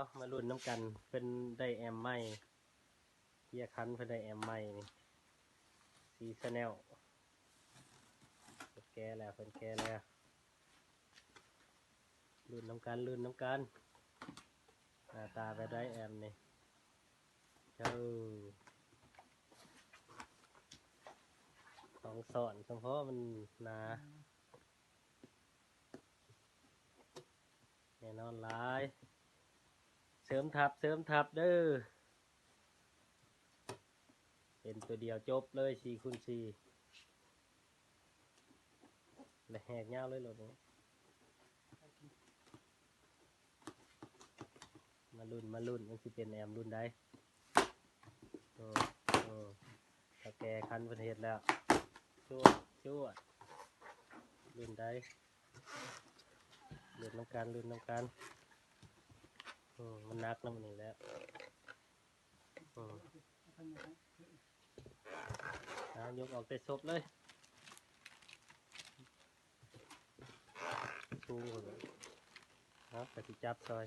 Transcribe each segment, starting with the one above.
ເອົາ ມາລຸ້ນນຳກັນ ເພິ່ນໄດ້ແອມໃໝ່ ເຮຍຄັນເພິ່ນໄດ້ແອມໃໝ່ນີ້ ຊີຊາແນວ ເພິ່ນແກະແລ້ວ ເພິ່ນແກະແລ້ວ ລຸ້ນນຳກັນ ລຸ້ນນຳກັນ ໜ້າຕາແບບໃດແອມນີ້ ເຈົ້າ ສອງຊ້ອນ ສຳເພາະມັນໜາ ແນ່ນອນຫຼາຍ ເສີມທັບ ເສີມທັບເດີ້ ເປັນຕົວດຽວຈົບເລີຍ ສີ່ຄູນສີ່ ແລະແຫກຍາວເລີຍໂລດນີ້ ມາລຸ້ນ ມາລຸ້ນ ມັນຊິເປັນແອມລຸ້ນໃດ ໂອ້ ໂອ້ ເຖົ້າແກ່ຄັນເພິ່ນເຮັດແລ້ວ ຈວດ ຈວດ ລຸ້ນໃດ ລຸ້ນນຳກັນ ລຸ້ນນຳກັນ ອື ມັນໜັກນຳນີ້ແຫຼະ ອື ເອົາ ຍົກອອກແຕ່ສົບເລີຍ ສູງພຸ້ນ ເອົາ ກະຊິຈັບຊ່ອຍ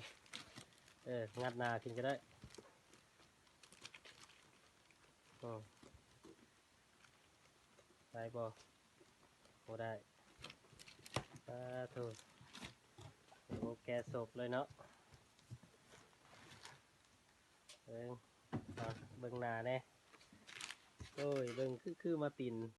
ເອີ ງັດໜ້າຂຶ້ນກະໄດ້ ອື ໄດ້ບໍ່? ບໍ່ໄດ້ ສາທຸ ໂອ້ ແກ່ສົບເລີຍເນາະ ເບິ່ງ ເບິ່ງໜ້າແດ່ ໂອ້ຍ ເບິ່ງຄື ຄືມາປິ່ນ